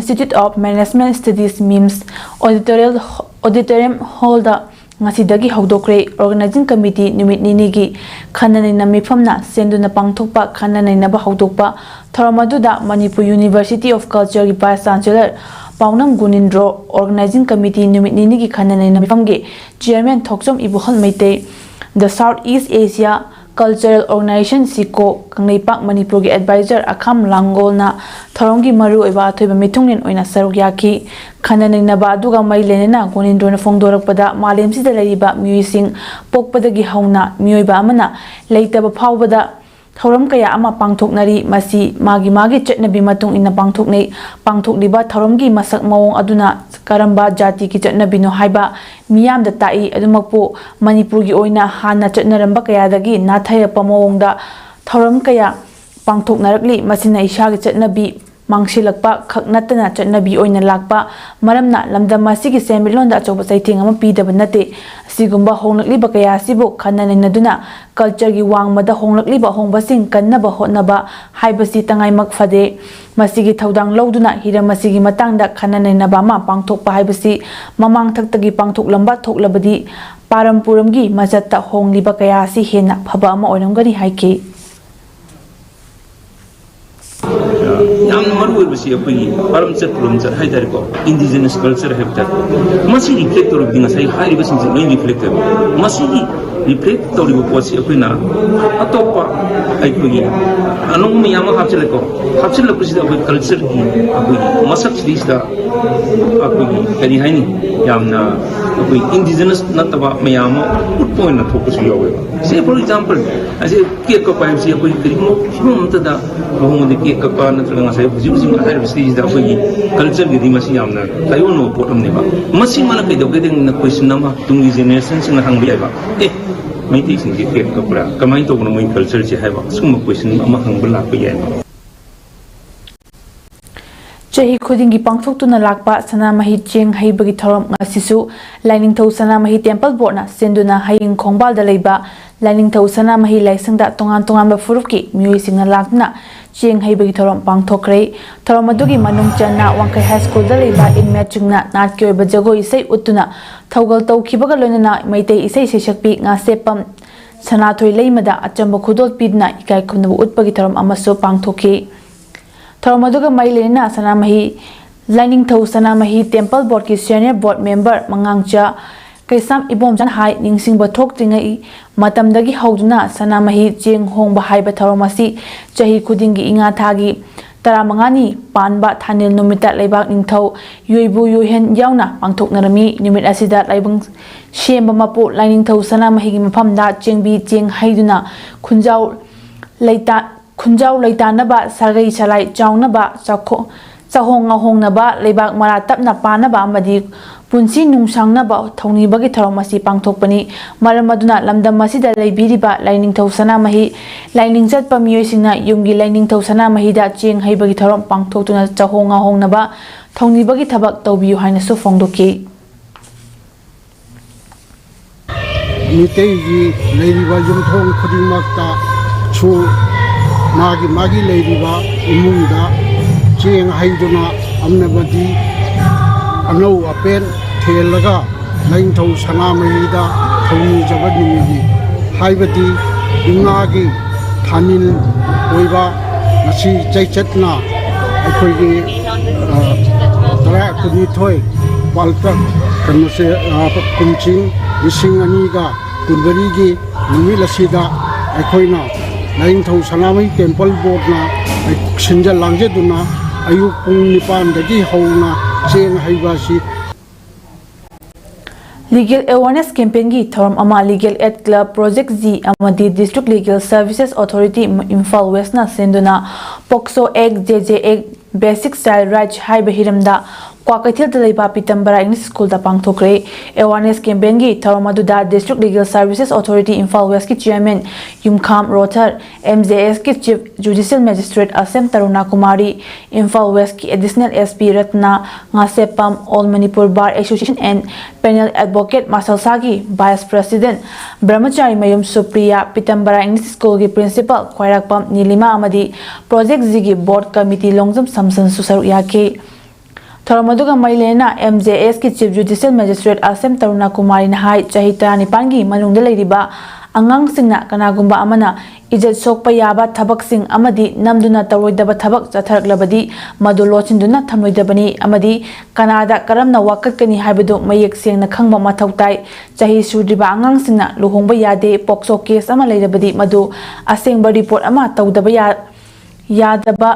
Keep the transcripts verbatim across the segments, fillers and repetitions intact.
Institute of Management Studies, MIMS, Auditorial, Auditorium Hall ꯗ ꯉꯁꯤꯗꯒꯤ ꯍꯧꯗꯣꯛꯈ꯭ꯔꯦ꯫ Organizing Committee ꯅꯨꯃꯤꯠ ꯅꯤꯅꯤꯒꯤ ꯈꯟꯅ ꯅꯩꯅ ꯃꯤꯐꯝꯅ ꯁꯦꯟꯗꯨꯅ ꯄꯥꯡꯊꯣꯛꯄ ꯈꯟꯅ ꯅꯩꯅꯕ ꯍꯧꯗꯣꯛꯄ ꯊꯧꯔꯝ ꯑꯗꯨꯗ Manipur University of Culture ꯒꯤ Vice Chancellor ꯄꯥꯎꯅꯝ ꯒꯨꯅꯤꯟꯗ꯭ꯔꯣ, Organizing Committee ꯅꯨꯃꯤꯠ ꯅꯤꯅꯤꯒꯤ ꯈꯟꯅ ꯅꯩꯅ ꯃꯤꯐꯝꯒꯤ Chairman Thokchom ꯏꯕꯣꯍꯜ Meitei, The South East Asia Cultural Organization, ꯁꯤꯀꯣ, Kangleipak ꯃꯅꯤꯄꯨꯔꯒꯤ Advisor ꯑꯈꯥꯝ ꯂꯥꯡꯒꯣꯜꯅ ꯊꯧꯔꯝꯒꯤ ꯃꯔꯨꯑꯣꯏꯕ ꯑꯊꯣꯏꯕ ꯃꯤꯊꯨꯡꯂꯦꯟ ꯑꯣꯏꯅ ꯁꯔꯨꯛ ꯌꯥꯈꯤ꯫ ꯈꯟꯅ ꯅꯩꯅꯕ ꯑꯗꯨꯒ ꯃꯔꯤ ꯂꯩꯅꯅ ꯒꯣꯅꯤꯟꯗ꯭ꯔꯣꯅ ꯐꯣꯡꯗꯣꯔꯛꯄꯗ, ꯃꯥꯂꯦꯝꯁꯤꯗ ꯂꯩꯔꯤꯕ ꯃꯤꯑꯣꯏꯁꯤꯡ ꯄꯣꯛꯄꯗꯒꯤ ꯍꯧꯅ ꯃꯤꯑꯣꯏꯕ ꯑꯃꯅ ꯂꯩꯇꯕ ꯐꯥꯎꯕꯗ ꯊꯧꯔꯝ ꯀꯌꯥ ꯑꯃ ꯄꯥꯡꯊꯣꯛꯅꯔꯤ꯫ ꯃꯁꯤ ꯃꯥꯒꯤ ꯃꯥꯒꯤ ꯆꯠꯅꯕꯤ ꯃꯇꯨꯡ ꯏꯟꯅ ꯄꯥꯡꯊꯣꯛꯅꯩ꯫ ꯄꯥꯡꯊꯣꯛꯂꯤꯕ ꯊꯧꯔꯝꯒꯤ ꯃꯁꯛ ꯃꯑꯣꯡ ꯑꯗꯨꯅ ꯀꯔꯝꯕ ꯖꯥꯇꯤꯒꯤ ꯆꯠꯅꯕꯤꯅꯣ ꯍꯥꯏꯕ ꯃꯤꯌꯥꯝꯗ ꯇꯥꯛꯏ꯫ ꯑꯗꯨꯃꯛꯄꯨ ꯃꯅꯤꯄꯨꯔꯒꯤ ꯑꯣꯏꯅ ꯍꯥꯟꯅ ꯆꯠꯅꯔꯝꯕ ꯀꯌꯥꯗꯒꯤ ꯅꯥꯊꯩꯔꯛꯄ ꯃꯑꯣꯡꯗ ꯊꯧꯔꯝ ꯀꯌꯥ ꯄꯥꯡꯊꯣꯛꯅꯔꯛꯂꯤ꯫ ꯃꯁꯤꯅ ꯏꯁꯥꯒꯤ ꯆꯠꯅꯕꯤ ꯃꯥꯡꯁꯤꯜꯂꯛꯄ ꯈꯛ ꯅꯠꯇꯅ ꯆꯠꯅꯕꯤ ꯑꯣꯏꯅ ꯂꯥꯛꯄ ꯃꯔꯝꯅ ꯂꯝꯗꯝ ꯑꯁꯤꯒꯤ ꯁꯦꯟꯃꯤꯠꯂꯣꯟꯗ ꯑꯆꯧꯕ ꯆꯩꯊꯦꯡ ꯑꯃ ꯄꯤꯗꯕ ꯅꯠꯇꯦ꯫ ꯑꯁꯤꯒꯨꯝꯕ ꯍꯣꯡꯂꯛꯂꯤꯕ ꯀꯌꯥ ꯑꯁꯤꯕꯨ ꯈꯟꯅ ꯅꯩꯅꯗꯨꯅ culture ꯒꯤ ꯋꯥꯡꯃꯗ ꯍꯣꯡꯂꯛꯂꯤꯕ ꯑꯍꯣꯡꯕꯁꯤꯡ ꯀꯟꯅꯕ ꯍꯣꯠꯅꯕ ꯍꯥꯏꯕꯁꯤ ꯇꯉꯥꯏꯃꯛ ꯐꯗꯦ꯫ ꯃꯁꯤꯒꯤ ꯊꯧꯗꯥꯡ ꯂꯧꯗꯨꯅ ꯍꯤꯔꯝ ꯑꯁꯤꯒꯤ ꯃꯇꯥꯡꯗ ꯈꯟꯅ ꯅꯩꯅꯕ ꯑꯃ ꯄꯥꯡꯊꯣꯛꯄ ꯍꯥꯏꯕꯁꯤ ꯃꯃꯥꯡ ꯊꯛꯇꯒꯤ ꯄꯥꯡꯊꯣꯛꯂꯝꯕ ꯊꯣꯛꯂꯕꯗꯤ ꯄꯥꯔꯝ ꯄꯨꯔꯝꯒꯤ ꯃꯆꯠꯇ ꯍꯣꯡꯂꯤꯕ ꯀꯌꯥ ꯑꯁꯤ ꯍꯦꯟꯅ ꯐꯕ ꯑꯃ ꯑꯣꯏꯔꯝꯒꯅꯤ ꯍꯥꯏꯈꯤ꯫ ꯌꯥꯝꯅ ꯃꯔꯨ ꯑꯣꯏꯕꯁꯤ ꯑꯩꯈꯣꯏꯒꯤ ꯄꯥꯔꯝꯆꯠ ꯄꯨꯔꯝꯆꯠ ꯍꯥꯏ ꯇꯥꯔꯦꯀꯣ, indigenous culture ꯍꯥꯏꯕ ꯇꯥꯔꯦ꯫ ꯃꯁꯤ reflect ꯇꯧꯔꯕꯗꯤ ꯉꯁꯥꯏ ꯍꯥꯏꯔꯤꯕꯁꯤꯡꯁꯤ ꯂꯣꯏ reflect ꯇꯧꯋꯦ꯫ ꯃꯁꯤꯒꯤ reflect ꯇꯧꯔꯤꯕ ꯄꯣꯠꯁꯤ ꯑꯩꯈꯣꯏꯅ ꯑꯇꯣꯞꯄ ꯑꯩꯈꯣꯏꯒꯤ ꯑꯅꯧꯕ ꯃꯌꯥꯝ ꯑꯃ ꯍꯥꯞꯆꯤꯜꯂꯦꯀꯣ꯫ ꯍꯥꯞꯆꯤꯜꯂꯛꯄꯁꯤꯗ ꯑꯩꯈꯣꯏ culture ꯒꯤ ꯑꯩꯈꯣꯏꯒꯤ ꯃꯁꯛꯁꯤꯗꯩꯁꯤꯗ ꯑꯩꯈꯣꯏꯒꯤ ꯀꯔꯤ ꯍꯥꯏꯅꯤ, ꯌꯥꯝꯅ ꯑꯩꯈꯣꯏ indigenous ꯅꯠꯇꯕ ꯃꯌꯥꯝ ꯑꯃ ꯎꯠꯄ ꯑꯣꯏꯅ ꯊꯣꯛꯄꯁꯨ ꯌꯥꯎꯋꯦꯕ꯫ Say for example, ꯑꯁꯤ cake ꯀꯛꯄ ꯍꯥꯏꯕꯁꯤ ꯑꯩꯈꯣꯏ ꯀꯔꯤꯒꯨꯝꯕ ꯐꯤꯕꯝ ꯑꯃꯠꯇꯗ ꯂꯨꯍꯣꯡꯕꯗ cake ꯀꯛꯄ ꯅꯠꯇ꯭ꯔꯒ ꯉꯁꯥꯏ ꯍꯧꯖꯤꯛ ꯍꯧꯖꯤꯛ ꯍꯥꯏꯔꯤꯕ stage ꯗ ꯑꯩꯈꯣꯏꯒꯤ culture ꯒꯤꯗꯤ ꯃꯁꯤ ꯌꯥꯝꯅ ꯇꯥꯏꯑꯣꯟꯅꯕ ꯄꯣꯠ ꯑꯃꯅꯦꯕ꯫ ꯃꯁꯤꯃꯅ ꯀꯩꯗꯧꯒꯦ ꯍꯥꯏꯅ question ꯑꯃ ꯇꯨꯡꯒꯤ generation ꯁꯤꯡꯅ ꯍꯪꯕ ꯌꯥꯏꯕ꯫ ꯑꯦ, ꯃꯩꯇꯩꯁꯤꯡꯁꯦ cake ꯀꯛꯄ꯭ꯔꯥ? ꯀꯃꯥꯏꯅ ꯇꯧꯕꯅꯣ ꯃꯣꯏꯒꯤ culture ꯁꯦ ꯍꯥꯏꯕ ꯁꯤꯒꯨꯝꯕ question ꯑꯃ ꯍꯪꯕ ꯂꯥꯛꯄ ꯌꯥꯏꯕ꯫ ꯆꯍꯤ ꯈꯨꯗꯤꯡꯒꯤ ꯄꯥꯡꯊꯣꯛꯇꯨꯅ ꯂꯥꯛꯄ ꯁꯅꯥꯃꯍꯤ ꯆꯦꯡ ꯍꯩꯕꯒꯤ ꯊꯧꯔꯝ ꯉꯁꯤꯁꯨ ꯂꯥꯏꯅꯤꯡꯊꯧ ꯁꯅꯥꯃꯍꯤ temple board ꯅ ꯁꯤꯟꯗꯨꯅ ꯍꯌꯤꯡ ꯈꯣꯡꯕꯥꯜꯗ ꯂꯩꯕ ꯂꯥꯏꯅꯤꯡꯊꯧ ꯁꯅꯥꯃꯍꯤ ꯂꯥꯏꯁꯪꯗ ꯇꯣꯉꯥꯟ ꯇꯣꯉꯥꯟꯕ ꯐꯨꯔꯨꯞꯀꯤ ꯃꯤꯑꯣꯏꯁꯤꯡꯅ ꯂꯥꯛꯇꯨꯅ ꯆꯦꯡ ꯍꯩꯕꯒꯤ ꯊꯧꯔꯝ ꯄꯥꯡꯊꯣꯛꯈ꯭ꯔꯦ꯫ ꯊꯧꯔꯝ ꯑꯗꯨꯒꯤ ꯃꯅꯨꯡ ꯆꯟꯅ ꯋꯥꯡꯈꯩ ꯍꯥꯏ ꯁ꯭ꯀꯨꯜꯗ ꯂꯩꯕ inmateꯁꯤꯡꯅ ꯅꯥꯠꯀꯤ ꯑꯣꯏꯕ ꯖꯒꯣꯏ ꯏꯁꯩ ꯎꯠꯇꯨꯅ ꯊꯧꯒꯜ ꯇꯧꯈꯤꯕꯒ ꯂꯣꯏꯅꯅ ꯃꯩꯇꯩ ꯏꯁꯩ ꯁꯩꯁꯛꯄꯤ ꯉꯥꯁꯦꯞꯄꯝ ꯁꯅꯥꯊꯣꯏ ꯂꯩꯃꯗ ꯑꯆꯝꯕ ꯈꯨꯗꯣꯜ ꯄꯤꯗꯨꯅ ꯏꯀꯥꯏ ꯈꯨꯝꯅꯕ ꯎꯠꯄꯒꯤ ꯊꯧꯔꯝ ꯑꯃꯁꯨ ꯄꯥꯡꯊꯣꯛꯈꯤ꯫ ꯊꯧꯔꯝ ꯑꯗꯨꯒ ꯃꯔꯤ ꯂꯩꯅꯅ ꯁꯅꯥꯃꯍꯤ, ꯂꯥꯏꯅꯤꯡꯊꯧ ꯁꯅꯥꯃꯍꯤ Temple Boardꯀꯤ senior board member ꯃꯉꯥꯡꯆꯥ ꯀꯩꯁꯥꯝ ꯏꯕꯣꯝꯆꯥꯅ ꯍꯥꯏ, ꯅꯤꯡꯁꯤꯡꯕ ꯊꯣꯛꯇ꯭ꯔꯤꯉꯩ ꯃꯇꯝꯗꯒꯤ ꯍꯧꯗꯨꯅ ꯁꯅꯥꯃꯍꯤ ꯆꯦꯡ ꯍꯣꯡꯕ ꯍꯥꯏꯕ ꯊꯧꯔꯝ ꯑꯁꯤ ꯆꯍꯤ ꯈꯨꯗꯤꯡꯒꯤ ꯏꯉꯥ ꯊꯥꯒꯤ ꯇꯔꯥꯃꯉꯥꯅꯤ ꯄꯥꯟꯕ ꯊꯥꯅꯤꯜ ꯅꯨꯃꯤꯠꯇ ꯂꯩꯕꯥꯛ ꯅꯤꯡꯊꯧ ꯌꯣꯏꯕꯨ ꯌꯣꯏꯍꯦꯟ ꯌꯥꯎꯅ ꯄꯥꯡꯊꯣꯛꯅꯔꯝꯃꯤ꯫ ꯅꯨꯃꯤꯠ ꯑꯁꯤꯗ ꯂꯥꯏꯕꯨꯡ ꯁꯦꯝꯕ ꯃꯄꯨ ꯂꯥꯏꯅꯤꯡꯊꯧ ꯁꯅꯥꯃꯍꯤꯒꯤ ꯃꯐꯝꯗ ꯆꯦꯡꯕꯤ ꯆꯦꯡ ꯍꯩꯗꯨꯅ ꯈꯨꯟꯖꯥꯎ ꯂꯩꯇꯥ-, ꯈꯨꯟꯖꯥꯎ ꯂꯩꯇꯥꯅꯕ, ꯁꯥꯒꯩ ꯁꯂꯥꯏ ꯆꯥꯎꯅꯕ, ꯆꯥꯈꯣ-, ꯆꯥꯍꯣꯡ ꯉꯥꯍꯣꯡꯅꯕ, ꯂꯩꯕꯥꯛ ꯃꯔꯥ ꯇꯞꯅ ꯄꯥꯟꯅꯕ ꯑꯃꯗꯤ ꯄꯨꯟꯁꯤ ꯅꯨꯡꯁꯥꯡꯅꯕ ꯊꯧꯅꯤꯕꯒꯤ ꯊꯧꯔꯝ ꯑꯁꯤ ꯄꯥꯡꯊꯣꯛꯄꯅꯤ꯫ ꯃꯔꯝ ꯑꯗꯨꯅ ꯂꯝꯗꯝ ꯑꯁꯤꯗ ꯂꯩꯕꯤꯔꯤꯕ ꯂꯥꯏꯅꯤꯡꯊꯧ ꯁꯅꯥꯃꯍꯤ ꯂꯥꯏꯅꯤꯡ ꯆꯠꯄ ꯃꯤꯑꯣꯏꯁꯤꯡꯅ ꯌꯨꯝꯒꯤ ꯂꯥꯏꯅꯤꯡꯊꯧ ꯁꯅꯥꯃꯍꯤꯗ ꯆꯦꯡ ꯍꯩꯕꯒꯤ ꯊꯧꯔꯝ ꯄꯥꯡꯊꯣꯛꯇꯨꯅ ꯆꯥꯍꯣꯡ ꯉꯥꯍꯣꯡꯅꯕ ꯊꯧꯅꯤꯕꯒꯤ ꯊꯕꯛ ꯇꯧꯕꯤꯌꯨ ꯍꯥꯏꯅꯁꯨ ꯐꯣꯡꯗꯣꯛꯈꯤ꯫ ꯃꯤꯇꯩꯒꯤ ꯂꯩꯔꯤꯕ ꯌꯨꯝꯊꯣꯡ ꯈꯨꯗꯤꯡꯃꯛꯇꯁꯨ ꯃꯥꯒꯤ ꯃꯥꯒꯤ ꯂꯩꯔꯤꯕ ꯏꯃꯨꯡꯗ ꯆꯦꯡ ꯍꯩꯗꯨꯅ ꯑꯃꯅꯕꯗꯤ ꯑꯅꯧ ꯑꯄꯦꯟ ꯊꯦꯜꯂꯒ ꯂꯥꯏꯅꯤꯡꯊꯧ ꯁꯅꯥꯃꯍꯤꯗ ꯊꯧꯅꯤꯖꯕ ꯅꯨꯃꯤꯠꯅꯤ꯫ ꯍꯥꯏꯕꯗꯤ ꯏꯉꯥꯒꯤ ꯊꯥꯅꯤꯜ ꯑꯣꯏꯕ ꯉꯁꯤ ꯆꯩꯆꯠꯅ ꯑꯩꯈꯣꯏꯒꯤ, ꯑ, ꯇꯔꯥ ꯀꯨꯟꯅꯤꯊꯣꯏ ꯋꯥꯜꯇ ꯀꯩꯅꯣꯁꯦ, ꯑ, ꯀꯨꯝꯁꯤꯡ ꯂꯤꯁꯤꯡ ꯑꯅꯤꯒ ꯀꯨꯟꯃꯔꯤꯒꯤ ꯅꯨꯃꯤꯠ ꯑꯁꯤꯗ ꯑꯩꯈꯣꯏꯅ ꯂꯥꯏꯅꯤꯡꯊꯧ ꯁꯅꯥꯃꯍꯤ ꯇꯦꯝꯄꯜ ꯕꯣꯔꯗꯅ ꯁꯤꯟꯖ ꯂꯥꯡꯖꯗꯨꯅ ꯑꯌꯨꯛ ꯄꯨꯡ ꯅꯤꯄꯥꯟꯗꯒꯤ ꯍꯧꯅ ꯆꯦꯡ ꯍꯩꯕ ꯑꯁꯤ Legal Awareness Campaignꯒꯤ ꯊꯧꯔꯝ ꯑꯃ Legal Aid Club, Project G ꯑꯃꯗꯤ District Legal Services Authority Imphal ꯋꯦꯁꯅ ꯁꯤꯟꯗꯨꯅ POCSO Act, JJ Act, Basic Child Rights ꯍꯥꯏꯕ ꯍꯤꯔꯝꯗ ꯀ꯭ꯋꯥꯀꯩꯊꯦꯜꯗ ꯂꯩꯕ ꯄꯤꯇꯝꯕꯔꯥ ꯏꯪꯂꯤꯁ ꯁ꯭ꯀꯨꯜꯗ ꯄꯥꯡꯊꯣꯛꯈ꯭ꯔꯦ꯫ ꯑꯦꯋꯥꯔꯅꯦꯁ ꯀꯦꯝꯄꯦꯟꯒꯤ ꯊꯧꯔꯝ ꯑꯗꯨꯗ district legal services authority Imphal ꯋꯦꯁꯀꯤ chairman Yumkham Rothar, M J ꯑꯦꯁꯀꯤ chief judicial magistrate Asem Taruna Kumari, Imphal ꯋꯦꯁꯀꯤ additional S P Ratna Ngasheppam, all Manipur bar association and panel advocate ꯃꯥꯁꯜꯁꯥꯒꯤ vice president Brahmacharimayum Supriya, Pitambara English ꯁ꯭ꯀꯨꯜꯒꯤ ꯄ꯭ꯔꯤꯟꯁꯤꯄꯥꯜ ꯈ꯭ꯋꯥꯏꯔꯥꯛꯄꯝ ꯅꯤꯂꯤꯃꯥ ꯑꯃꯗꯤ ꯄ꯭ꯔꯣꯖꯦꯛ ꯖꯤꯒꯤ ꯕꯣꯔꯗ ꯀꯃꯤꯇꯤ ꯂꯣꯡꯖꯝ ꯁꯝꯁꯟꯁꯨ ꯁꯔꯨꯛ ꯌꯥꯈꯤ꯫ ꯊꯧꯔꯝ ꯑꯗꯨꯒ ꯃꯔꯤ ꯂꯩꯅꯅ ꯑꯦꯝ ꯖꯦ ꯑꯦꯁꯀꯤ ꯆꯤꯐ ꯖꯨꯗꯤꯁꯤꯌꯦꯜ ꯃꯦꯖꯤꯁꯇ꯭ꯔꯦꯠ ꯑꯁꯦꯝ ꯇꯔꯨꯅꯥ ꯀꯨꯃꯥꯔꯤꯅ ꯍꯥꯏ, ꯆꯍꯤ ꯇꯔꯥꯅꯤꯄꯥꯟꯒꯤ ꯃꯅꯨꯡꯗ ꯂꯩꯔꯤꯕ ꯑꯉꯥꯡꯁꯤꯡꯅ ꯀꯅꯥꯒꯨꯝꯕ ꯑꯃꯅ ꯏꯖꯠ ꯁꯣꯛꯄ ꯌꯥꯕ ꯊꯕꯛꯁꯤꯡ ꯑꯃꯗꯤ ꯅꯝꯗꯨꯅ ꯇꯧꯔꯣꯏꯗꯕ ꯊꯕꯛ ꯆꯠꯊꯔꯛꯂꯕꯗꯤ ꯃꯗꯨ ꯂꯣꯠꯁꯤꯟꯗꯨꯅ ꯊꯝꯂꯣꯏꯗꯕꯅꯤ ꯑꯃꯗꯤ ꯀꯅꯥꯗ ꯀꯔꯝꯅ ꯋꯥꯀꯠꯀꯅꯤ ꯍꯥꯏꯕꯗꯨ ꯃꯌꯦꯛ ꯁꯦꯡꯅ ꯈꯪꯕ ꯃꯊꯧ ꯇꯥꯏ꯫ ꯆꯍꯤ ꯁꯨꯗ꯭ꯔꯤꯕ ꯑꯉꯥꯡꯁꯤꯡꯅ ꯂꯨꯍꯣꯡꯕ ꯌꯥꯗꯦ꯫ ꯄꯣꯛꯁꯣ ꯀꯦꯁ ꯑꯃ ꯂꯩꯔꯕꯗꯤ ꯃꯗꯨ ꯑꯁꯦꯡꯕ ꯔꯤꯄꯣꯔꯠ ꯑꯃ ꯇꯧꯗꯕ ꯌꯥ-, ꯌꯥꯗꯕ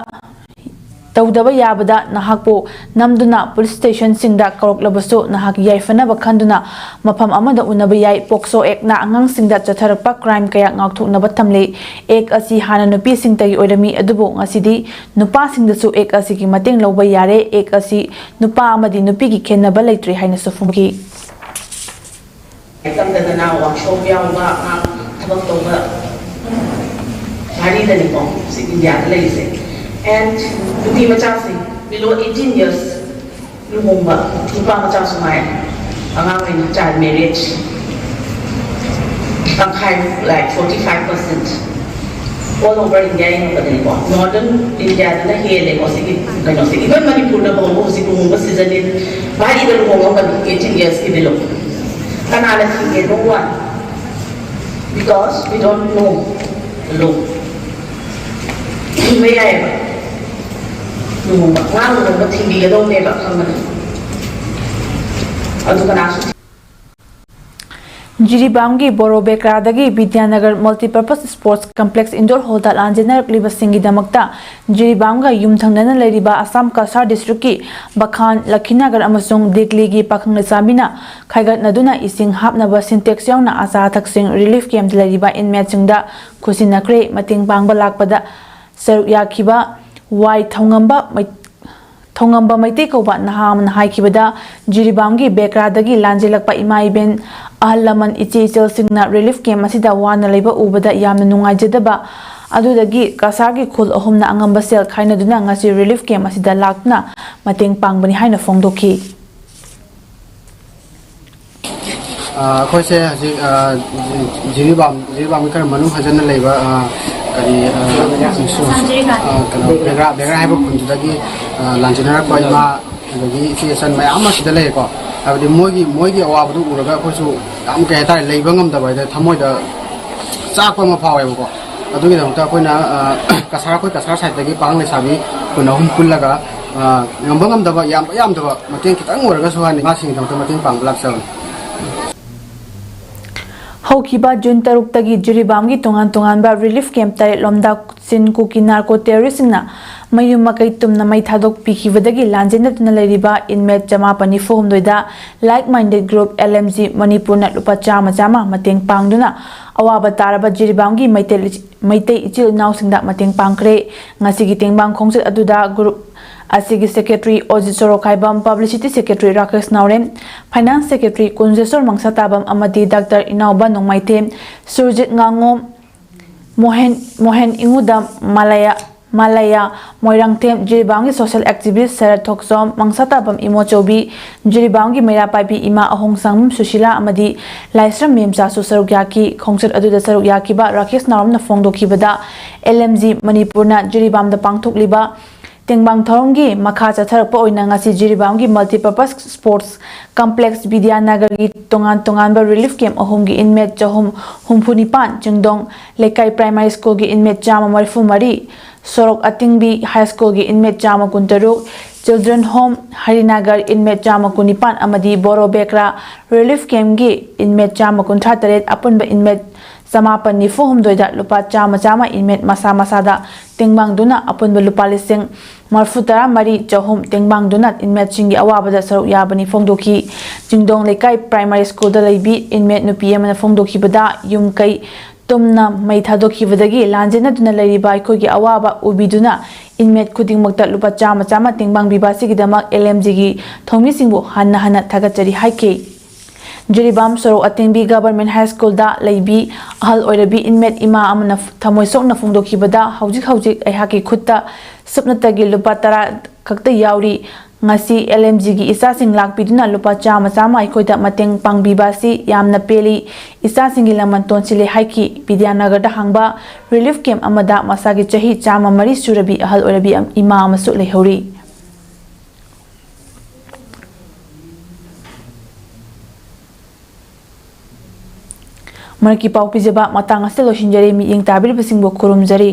ꯇꯧꯗꯕ ꯌꯥꯕꯗ ꯅꯍꯥꯛꯄꯨ ꯅꯝꯗꯨꯅ ꯄꯨꯂꯤꯁ ꯁ꯭ꯇꯦꯁꯟꯁꯤꯡꯗ ꯀꯧꯔꯛꯂꯕꯁꯨ ꯅꯍꯥꯛ ꯌꯥꯏꯐꯅꯕ ꯈꯟꯗꯨꯅ ꯃꯐꯝ ꯑꯃꯗ ꯎꯅꯕ ꯌꯥꯏ꯫ ꯄꯣꯛꯁꯣ ꯑꯦꯛꯅ ꯑꯉꯥꯡꯁꯤꯡꯗ ꯆꯠꯊꯔꯛꯄ ꯀ꯭ꯔꯥꯏꯝ ꯀꯌꯥ ꯉꯥꯛꯊꯣꯛꯅꯕ ꯊꯝꯂꯤ꯫ ꯑꯦꯛ ꯑꯁꯤ ꯍꯥꯟꯅ ꯅꯨꯄꯤꯁꯤꯡꯇꯒꯤ ꯑꯣꯏꯔꯝꯃꯤ, ꯑꯗꯨꯕꯨ ꯉꯁꯤꯗꯤ ꯅꯨꯄꯥꯁꯤꯡꯗꯁꯨ ꯑꯦꯛ ꯑꯁꯤꯒꯤ ꯃꯇꯦꯡ ꯂꯧꯕ ꯌꯥꯔꯦ꯫ ꯑꯦꯛ ꯑꯁꯤ ꯅꯨꯄꯥ ꯑꯃꯗꯤ ꯅꯨꯄꯤꯒꯤ ꯈꯦꯟꯅꯕ ꯂꯩꯇ꯭ꯔꯦ ꯍꯥꯏꯅꯁꯨ ꯐꯣꯡꯈꯤ꯫ ꯃꯇꯝꯗꯗꯅ ꯋꯥꯛꯁꯣꯞ ꯌꯥꯎꯕ, ꯑꯉꯥꯡ ꯊꯕꯛ ꯇꯧꯕ ꯒꯥꯔꯤꯗꯅꯤꯀꯣ ꯍꯧꯖꯤꯛ ꯏꯟꯗꯤꯌꯥꯗ ꯂꯩꯔꯤꯁꯦ꯫ And ꯅꯨꯄꯤ ꯃꯆꯥꯁꯤꯡ below eighteen years ꯂꯨꯍꯣꯡꯕ, ꯅꯨꯄꯥ ꯃꯆꯥꯁꯨ ꯉꯥꯏ, ꯑꯉꯥꯡ ꯑꯣꯏꯅ child marriage ꯇꯪꯈꯥꯏ, like forty five percent all over India ꯌꯦꯡꯉꯛꯄꯗꯅꯤꯀꯣ꯫ Northern India ꯗꯅ ꯍꯦꯜꯂꯦꯀꯣ ꯁꯤꯒꯤ ꯀꯩꯅꯣꯁꯦ꯫ Even ꯃꯅꯤꯄꯨꯔꯗ ꯐꯥꯎꯕ ꯍꯧꯖꯤꯛ ꯂꯨꯍꯣꯡꯕ season ꯅꯤ, ꯚꯥꯔꯤꯗ ꯂꯨꯍꯣꯡꯉꯝꯒꯅꯤ eighteen years ꯀꯤ below꯫ ꯀꯅꯥꯅ ꯊꯤꯡꯒꯦ? No one. Because we don't know the law. ꯊꯤꯡꯕ ꯌꯥꯏꯑꯕ꯫ ꯂꯨꯍꯣꯡꯕ, ꯑꯉꯥꯡ ꯂꯨꯍꯣꯡꯕ ꯊꯤꯡꯕꯤꯒꯗꯧꯅꯦꯕ, ꯈꯪꯕꯅꯦ꯫ ꯑꯗꯨ ꯀꯅꯥꯁꯨ ꯖꯤꯔꯤꯕꯥꯝꯒꯤ ꯕꯣꯔꯣ ꯕꯦꯀ꯭ꯔꯥꯗꯒꯤ ꯕꯤꯗ꯭ꯌꯥꯅꯒꯔ ꯃꯜꯇꯤꯄꯔꯄꯁ ꯁ꯭ꯄꯣꯔꯠꯁ ꯀꯝꯄ꯭ꯂꯦꯛꯁ ꯏꯟꯗꯣꯔ ꯍꯣꯜꯗ ꯂꯥꯟꯖꯦꯟꯅꯔꯛꯂꯤꯕꯁꯤꯡꯒꯤꯗꯃꯛꯇ ꯖꯤꯔꯤꯕꯥꯝꯒ ꯌꯨꯝꯊꯪꯅꯅ ꯂꯩꯔꯤꯕ ꯑꯁꯥꯝ ꯀꯁꯥꯔ ꯗꯤꯁꯇ꯭ꯔꯤꯛꯀꯤ ꯕꯈꯥꯟ, ꯂꯈꯤꯅꯒꯔ ꯑꯃꯁꯨꯡ ꯗꯤꯒꯂꯤꯒꯤ ꯄꯥꯈꯪ ꯂꯩꯁꯥꯕꯤꯅ ꯈꯥꯏꯒꯠꯅꯗꯨꯅ ꯏꯁꯤꯡ ꯍꯥꯞꯅꯕ ꯁꯤꯟꯇꯦꯛꯁ ꯌꯥꯎꯅ ꯑꯆꯥ ꯑꯊꯛꯁꯤꯡ ꯔꯤꯂꯤꯐ ꯀꯦꯝꯞꯇ ꯂꯩꯔꯤꯕ ꯏꯟꯃꯦꯠꯁꯤꯡꯗ ꯈꯨꯠꯁꯤꯟꯅꯈ꯭ꯔꯦ꯫ ꯃꯇꯦꯡ ꯄꯥꯡꯕ ꯂꯥꯛꯄꯗ ꯁꯔꯨꯛ ꯌꯥꯈꯤꯕ ꯋꯥꯏ ꯊꯧꯉꯝꯕ ꯃꯩ-, ꯊꯣꯉꯝꯕ ꯃꯩꯇꯩ ꯀꯧꯕ ꯅꯍꯥ ꯑꯃꯅ ꯍꯥꯏꯈꯤꯕꯗ, ꯖꯤꯔꯤꯕꯥꯝꯒꯤ ꯕꯦꯀ꯭ꯔꯥꯗꯒꯤ ꯂꯥꯟꯖꯦꯜꯂꯛꯄ ꯏꯃꯥ ꯏꯕꯦꯟ, ꯑꯍꯜ ꯂꯃꯟ, ꯏꯆꯦ ꯏꯆꯜꯁꯤꯡꯅ ꯔꯤꯂꯤꯐ ꯀꯦꯝꯞ ꯑꯁꯤꯗ ꯋꯥꯅ ꯂꯩꯕ ꯎꯕꯗ ꯌꯥꯝꯅ ꯅꯨꯡꯉꯥꯏꯖꯗꯕ, ꯑꯗꯨꯗꯒꯤ ꯀꯁꯥꯔꯒꯤ ꯈꯨꯜ ꯑꯍꯨꯝꯅ ꯑꯉꯝꯕ ꯁꯦꯜ ꯈꯥꯏꯅꯗꯨꯅ ꯉꯁꯤ ꯔꯤꯂꯤꯐ ꯀꯦꯝꯞ ꯑꯁꯤꯗ ꯂꯥꯛꯇꯨꯅ ꯃꯇꯦꯡ ꯄꯥꯡꯕꯅꯤ ꯍꯥꯏꯅ ꯐꯣꯡꯗꯣꯛꯈꯤ꯫ ꯑ, ꯑꯩꯈꯣꯏꯁꯦ ꯍꯧꯖꯤꯛ, ꯑ, ꯖꯤ-, ꯖꯤꯔꯤꯕꯥꯝ, ꯖꯤꯔꯤꯕꯥꯝꯒꯤ ꯈꯔ ꯃꯅꯨꯡ ꯍꯟꯖꯟꯅ ꯂꯩꯕ, ꯑ, ꯀꯔꯤ, ꯑ, ꯀꯩꯅꯣ, ꯕꯦꯒ꯭ꯔꯥ, ꯕꯦꯒ꯭ꯔꯥ ꯍꯥꯏꯕ ꯈꯨꯟꯗꯨꯗꯒꯤ, ꯑ, ꯂꯥꯟꯖꯦꯟꯅꯔꯛꯄ ꯏꯃꯥ, ꯑꯗꯒꯤ ꯏꯆꯦ ꯏꯆꯟ ꯃꯌꯥꯝ ꯑꯃ ꯁꯤꯗ ꯂꯩꯔꯦꯀꯣ꯫ ꯍꯥꯏꯕꯗꯤ ꯃꯣꯏꯒꯤ, ꯃꯣꯏꯒꯤ ꯑꯋꯥꯕꯗꯨ ꯎꯔꯒ ꯑꯩꯈꯣꯏꯁꯨ ꯌꯥꯝ, ꯀꯩ ꯍꯥꯏꯇꯥꯔꯦ, ꯂꯩꯕ ꯉꯝꯗꯕ ꯍꯥꯏꯗꯤ ꯊꯃꯣꯏꯗ ꯆꯥꯛꯄ ꯑꯃ ꯐꯥꯎꯋꯦꯕꯀꯣ꯫ ꯑꯗꯨꯒꯤꯗꯃꯛꯇ ꯑꯩꯈꯣꯏꯅ, ꯑ, ꯀꯁꯥꯔ, ꯑꯩꯈꯣꯏ ꯀꯁꯥꯔ ꯁꯥꯏꯠꯇꯒꯤ ꯄꯥꯈꯪ ꯂꯩꯁꯥꯕꯤ ꯈꯨꯟ ꯑꯍꯨꯝ ꯄꯨꯜꯂꯒ, ꯑ, ꯉꯝꯕ ꯉꯝꯗꯕ, ꯌꯥꯝꯕ ꯌꯥꯝꯗꯕ ꯃꯇꯦꯡ ꯈꯤꯇꯪ ꯑꯣꯏꯔꯒꯁꯨ ꯍꯥꯏꯅ ꯏꯃꯥꯁꯤꯡꯒꯤꯗꯃꯛꯇ ꯃꯇꯦꯡ ꯄꯥꯡꯕ ꯂꯥꯛꯆꯕꯅꯤ꯫ ꯍꯧꯈꯤꯕ ꯖꯨꯟ ꯇꯔꯨꯛꯇꯒꯤ ꯖꯤꯔꯤꯕꯥꯝꯒꯤ ꯇꯣꯉꯥꯟ ꯇꯣꯉꯥꯟꯕ ꯔꯤꯂꯤꯐ ꯀꯦꯝꯞ ꯇꯔꯦꯠ ꯂꯣꯝꯗ ꯆꯤꯟ ꯀꯨꯀꯤ ꯅꯥꯔꯀꯣ ꯇꯦꯔꯣꯔꯤꯁꯁꯤꯡꯅ ꯃꯌꯨꯝ ꯃꯀꯩ ꯇꯨꯝꯅ ꯃꯩ ꯊꯥꯗꯣꯛꯄꯤꯈꯤꯕꯗꯒꯤ ꯂꯥꯟꯖꯦꯟꯅꯗꯨꯅ ꯂꯩꯔꯤꯕ ꯏꯟꯃꯦꯠ ꯆꯃꯥꯄꯟ ꯅꯤꯐꯨ ꯍꯨꯝꯗꯣꯏꯗ like minded group L M G ꯃꯅꯤꯄꯨꯔꯅ ꯂꯨꯄꯥ ꯆꯥꯝꯃ ꯆꯥꯝꯃ ꯃꯇꯦꯡ ꯄꯥꯡꯗꯨꯅ ꯑꯋꯥꯕ ꯇꯥꯔꯕ ꯖꯤꯔꯤꯕꯥꯝꯒꯤ ꯃꯩꯇꯩ, ꯃꯩꯇꯩ ꯏꯆꯤꯜ ꯏꯅꯥꯎꯁꯤꯡꯗ ꯃꯇꯦꯡ ꯄꯥꯡꯈ꯭ꯔꯦ꯫ ꯉꯁꯤꯒꯤ ꯇꯦꯡꯕꯥꯡ ꯈꯣꯡꯆꯠ ꯑꯗꯨꯗ ꯒ꯭ꯔꯨꯞ ꯑꯁꯤꯒꯤ ꯁꯦꯀ꯭ꯔꯦꯇꯔꯤ ꯑꯣꯖꯤꯠ ꯁꯣꯔꯣꯛꯈꯥꯏꯕꯝ, ꯄꯕ꯭ꯂꯤꯁꯤꯇꯤ ꯁꯦꯀ꯭ꯔꯦꯇꯔꯤ ꯔꯥꯀꯦꯁ ꯅꯥꯎꯔꯦꯝ, ꯐꯥꯏꯅꯥꯟꯁ ꯁꯦꯀ꯭ꯔꯦꯇꯔꯤ ꯀꯨꯟꯖꯦꯁꯣꯔ ꯃꯪꯁꯥꯇꯥꯕꯝ ꯑꯃꯗꯤ ꯗꯥꯛꯇꯔ ꯏꯅꯥꯎꯕ ꯅꯣꯡꯃꯥꯏꯊꯦꯝ, Surjit ꯉꯥꯉꯣꯝ, ꯃꯣꯍꯦꯟ, ꯃꯣꯍꯦꯟ ꯏꯉꯨꯗꯝ, Malaya, Malaya Moirangthem, ꯖꯤꯔꯤꯕꯥꯝꯒꯤ social ꯑꯦꯛꯇꯤꯚꯤꯁ ꯁꯔꯠ ꯊꯣꯛꯆꯣꯝ, ꯃꯪꯁꯥꯇꯥꯕꯝ ꯏꯃꯣꯆꯧꯕꯤ, ꯖꯤꯔꯤꯕꯥꯝꯒꯤ ꯃꯩꯔꯥ ꯄꯥꯏꯕꯤ ꯏꯃꯥ ꯑꯍꯣꯡꯁꯥꯡꯕꯝ ꯁꯨꯁꯤꯂꯥ ꯑꯃꯗꯤ ꯂꯥꯏꯁ꯭ꯔꯝ ꯃꯦꯝꯆꯥꯁꯨ ꯁꯔꯨꯛ ꯌꯥꯈꯤ꯫ ꯈꯣꯡꯆꯠ ꯑꯗꯨꯗ ꯁꯔꯨꯛ ꯌꯥꯈꯤꯕ ꯔꯥꯀꯦꯁ ꯅꯥꯎꯔꯝꯅ ꯐꯣꯡꯗꯣꯛꯈꯤꯕꯗ, ꯑꯦꯜ ꯑꯦꯝ ꯖꯤ ꯃꯅꯤꯄꯨꯔꯅ ꯖꯤꯔꯤꯕꯥꯝꯗ ꯄꯥꯡꯊꯣꯛꯂꯤꯕ ꯇꯦꯡꯕꯥꯡ ꯊꯧꯔꯝꯒꯤ ꯃꯈꯥ ꯆꯠꯊꯔꯛꯄ ꯑꯣꯏꯅ ꯉꯁꯤ ꯖꯤꯔꯤꯕꯥꯝꯒꯤ ꯃꯜꯇꯤꯄꯔꯄꯁ ꯁ꯭ꯄꯣꯔꯠꯁ ꯀꯝꯄ꯭ꯂꯦꯛꯁ ꯕꯤꯗ꯭ꯌꯥꯅꯒꯔꯒꯤ ꯇꯣꯉꯥꯟ ꯇꯣꯉꯥꯟꯕ ꯔꯤꯂꯤꯐ ꯀꯦꯝꯞ ꯑꯍꯨꯝꯒꯤ ꯏꯟꯃꯦꯠ ꯆꯍꯨꯝ ꯍꯨꯝꯐꯨ ꯅꯤꯄꯥꯟ, ꯆꯤꯡꯗꯣꯡ ꯂꯩꯀꯥꯏ ꯄ꯭ꯔꯥꯏꯃꯥꯔꯤ ꯁ꯭ꯀꯨꯜꯒꯤ ꯏꯟꯃꯦꯠ ꯆꯥꯝꯃ ꯃꯔꯤꯐꯨ ꯃꯔꯤ, ꯁꯣꯔꯣꯛ ꯑꯇꯤꯡꯕꯤ ꯍꯥꯏ ꯁ꯭ꯀꯨꯜꯒꯤ ꯏꯟꯃꯦꯠ ꯆꯥꯝꯃ ꯀꯨꯟꯇꯔꯨꯛ, ꯆꯤꯜꯗ꯭ꯔꯦꯟ ꯍꯣꯝ ꯍꯔꯤꯅꯒꯔ ꯏꯟꯃꯦꯠ ꯆꯥꯝꯃ ꯀꯨꯟꯅꯤꯄꯥꯟ ꯑꯃꯗꯤ ꯕꯣꯔꯣ ꯕꯦꯀ꯭ꯔꯥ ꯔꯤꯂꯤꯐ ꯀꯦꯝꯞꯀꯤ ꯏꯟꯃꯦꯠ ꯆꯥꯝꯃ ꯀꯨꯟꯊ꯭ꯔꯥ ꯇꯔꯦꯠ, ꯑꯄꯨꯟꯕ ꯏꯟꯃꯦꯠ ꯆꯃꯥꯄꯟ ꯅꯤꯐꯨ ꯍꯨꯝꯗꯣꯏꯗ ꯂꯨꯄꯥ ꯆꯥꯝꯃ ꯆꯥꯝꯃ ꯏꯟꯃꯦꯠ ꯃꯁꯥ ꯃꯁꯥꯗ ꯇꯦꯡꯕꯥꯡꯗꯨꯅ ꯑꯄꯨꯟꯕ ꯂꯨꯄꯥ ꯂꯤꯁꯤꯡ ꯃꯔꯤꯐꯨ ꯇꯔꯥ ꯃꯔꯤ ꯆꯍꯨꯝ ꯇꯦꯡꯕꯥꯡꯗꯨꯅ ꯏꯟꯃꯦꯠꯁꯤꯡꯒꯤ ꯑꯋꯥꯕꯗ ꯁꯔꯨꯛ ꯌꯥꯕꯅꯤ ꯐꯣꯡꯗꯣꯛꯈꯤ꯫ ꯆꯤꯡꯗꯣꯡ ꯂꯩꯀꯥꯏ ꯄ꯭ꯔꯥꯏꯃꯥꯔꯤ ꯁ꯭ꯀꯨꯜꯗ ꯂꯩꯕꯤ ꯏꯟꯃꯦꯠ ꯅꯨꯄꯤ ꯑꯃꯅ ꯐꯣꯡꯗꯣꯛꯈꯤꯕꯗ, ꯌꯨꯝ ꯀꯩ ꯇꯨꯝꯅ ꯃꯩ ꯊꯥꯗꯣꯛꯈꯤꯕꯗꯒꯤ ꯂꯥꯟꯖꯦꯟꯅꯗꯨꯅ ꯂꯩꯔꯤꯕ ꯑꯩꯈꯣꯏꯒꯤ ꯑꯋꯥꯕ ꯎꯕꯤꯗꯨꯅ inmate ꯈꯨꯗꯤꯡꯃꯛꯇ ꯂꯨꯄꯥ ꯆꯥꯝꯃ ꯆꯥꯝꯃ ꯇꯦꯡꯕꯥꯡꯕꯤꯕ ꯑꯁꯤꯒꯤꯗꯃꯛ L M G ꯒꯤ ꯊꯧꯃꯤꯁꯤꯡꯕꯨ ꯍꯟꯅ ꯍꯟꯅ ꯊꯥꯒꯠꯆꯔꯤ ꯍꯥꯏꯈꯤ꯫ ꯖꯤꯔꯤꯕꯥꯝ ꯁꯣꯔꯣꯛ ꯑꯇꯦꯡꯕꯤ Government High School ꯗ ꯂꯩꯕꯤ ꯑꯍꯜ ꯑꯣꯏꯔꯕꯤ inmate ꯏꯃꯥ ꯑꯃꯅ ꯊꯃꯣꯏ ꯁꯣꯛꯅ ꯐꯣꯡꯗꯣꯛꯈꯤꯕꯗ, ꯍꯧꯖꯤꯛ ꯍꯧꯖꯤꯛ ꯑꯩꯍꯥꯛꯀꯤ ꯈꯨꯠꯇ ꯁꯨꯞꯅꯇꯒꯤ ꯂꯨꯄꯥ ꯇꯔꯥ ꯈꯛꯇ ꯌꯥꯎꯔꯤ꯫ ꯉꯁꯤ L M G ꯒꯤ ꯏꯆꯥꯁꯤꯡ ꯂꯥꯛꯄꯤꯗꯨꯅ ꯂꯨꯄꯥ ꯆꯥꯝꯃ ꯆꯥꯝꯃ ꯑꯩꯈꯣꯏꯗ ꯃꯇꯦꯡ ꯄꯥꯡꯕꯤꯕ ꯑꯁꯤ ꯌꯥꯝꯅ ꯄꯦꯜꯂꯤ꯫ ꯏꯆꯥꯁꯤꯡꯒꯤ ꯂꯃꯟ ꯇꯣꯟꯁꯤꯜꯂꯦ ꯍꯥꯏꯈꯤ꯫ ꯕꯤꯗ꯭ꯌꯥꯅꯒꯔꯗ ꯍꯥꯡꯕ relief camp ꯑꯃꯗ ꯃꯁꯥꯒꯤ ꯆꯍꯤ ꯆꯥꯝꯃ ꯃꯔꯤ ꯁꯨꯔꯕꯤ ꯑꯍꯜ ꯑꯣꯏꯔꯕꯤ ꯏꯃꯥ ꯑꯃꯁꯨ ꯂꯩꯍꯧꯔꯤ꯫ ꯃꯔꯛꯀꯤ ꯄꯥꯎ ꯄꯤꯖꯕ ꯃꯇꯥꯡ ꯑꯁꯤꯗ ꯂꯣꯏꯁꯤꯟꯖꯔꯦ꯫ ꯃꯤꯠꯌꯦꯡ ꯇꯥꯕꯤꯔꯤꯕꯁꯤꯡꯕꯨ ꯈꯨꯔꯨꯝꯖꯔꯤ꯫